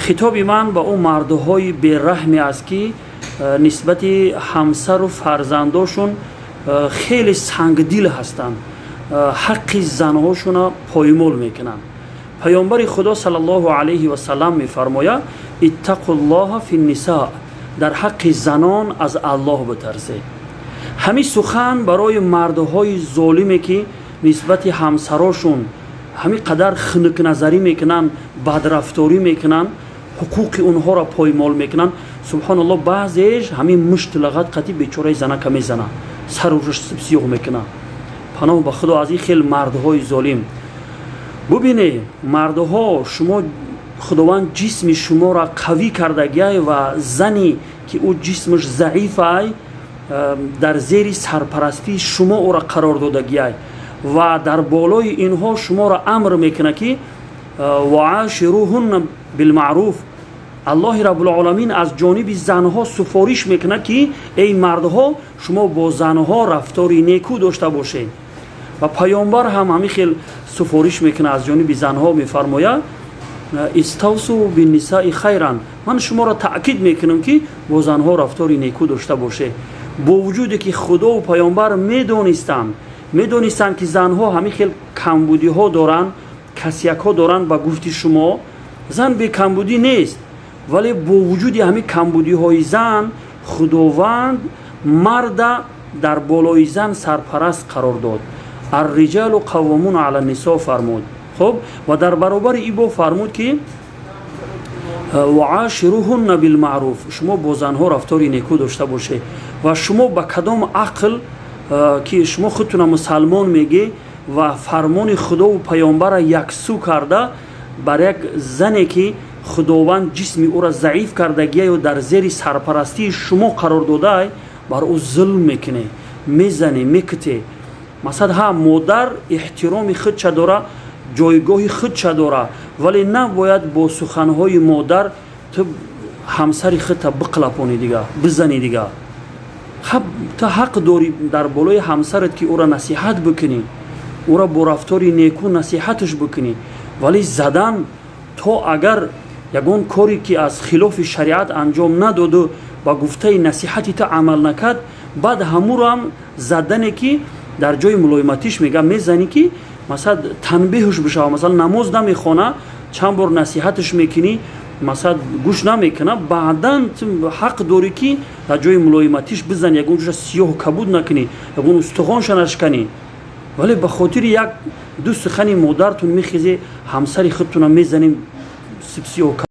Хитоби ман ба ӯ мардҳои бераҳме аст, ки нисбати ҳамсару фарзандошон хеле сангдил ҳастанд, ҳаққи занҳошона поймол мекунанд. Паёмбари Худо саллаллоҳу алайҳи васалам мефармояд: «Иттақуллоҳа фи ннисо», дар ҳаққи занон аз Аллоҳ битарсед. Ҳамин сухан барои мардҳои золиме, ки нисбати ҳамсарошон ҳамин қадар хунукназарӣ мекунанд, бадрафторӣ мекунанд, ҳуқуқи онҳоро поймол мекунанд. Субҳоналлоҳ, баъзеш ҳамин мушти лағат қати бечораи занака мезанад, сару рӯш сиёҳ мекунад. Паноҳ ба Худо аз ин хел мардҳои золим. Бубине, мардҳо, шумо Худованд ҷисми шуморо қавӣ кардагиай ва зане, ки ӯ ҷисмаш заифай, дар зери сарпарастии шумо ӯро қарор додагиай ва дар болои инҳо шуморо амр мекунад, ки «Ваошируҳунна билмаъруф». Аллоҳи Раббулоламин аз ҷониби занҳо суфориш мекунад, ки эй мардҳо, шумо бо занҳо рафтори некӯ дошта бошед. Ва паёмбар ҳам ҳамин хел суфориш мекунад, аз ҷониби занҳо мефармояд: «Иставсу биннисаи хайран». Ман шуморо таъкид мекунам, ки бо занҳо рафтори некӯ дошта бошед. Бо вуҷуде ки Худову паёмбар медонистанд, ки занҳо ҳамин хел камбудиҳо доранд, касякҳо доранд, ба гуфти шумо зан бекамбудӣ нест, вале бо вуҷуди ҳамин камбудиҳои зан Худованд марда дар болои зан сарпараст қарор дод. «Арриҷалу қаввомуна ала нисо» фармуд. Хуб, ва дар баробари ин бо фармуд, ки «Ваошируҳунна билмаъруф», шумо бо занҳо рафтори некӯ дошта бошед. Ва шумо ба кадом ақл, ки шумо худтуна мусалмон мегӣ ва фармони Худову паёмбара яксӯ карда, бар як зане, ки Худованд ҷисми ӯро заиф кардагияю дар зери сарпарастии шумо қарор додаай, бар ӯ зулм мекунед, мезанед, мекутед? Масалан, ҳа, модар эҳтироми худша дора, ҷойгоҳи худша дора, вале набояд бо суханҳои модар ту ҳамсари худта биқлапонӣ, дига бизанӣ. Дига ту ҳақ дорӣ дар болои ҳамсарат, ки ӯро насиҳат бикунӣ, ӯро бо рафтори некӯ насиҳаташ бикунӣ, вале задан, то агар ягон коре, ки аз хилофи шариат анҷом надоду ба гуфтаи насиҳати ту амал накард, баъд ҳамуроам задане, ки дар ҷои мулоиматиш мега мезанӣ, ки масалан танбеҳш бишава. Масалан, намоз намехона, чанд бор насиҳатш мекунӣ, масалан, гӯш намекуна, баъдан ҳақ дорӣ, ки дар ҷои мулоиматиш бизанӣ, ягон ҷоша сиёҳу кабуд накунӣ, ягон устухонша нашканӣ. Вале ба хотири як ду сухани модартун мехезе, ҳамсари худтуна мезанем, сиёҳ.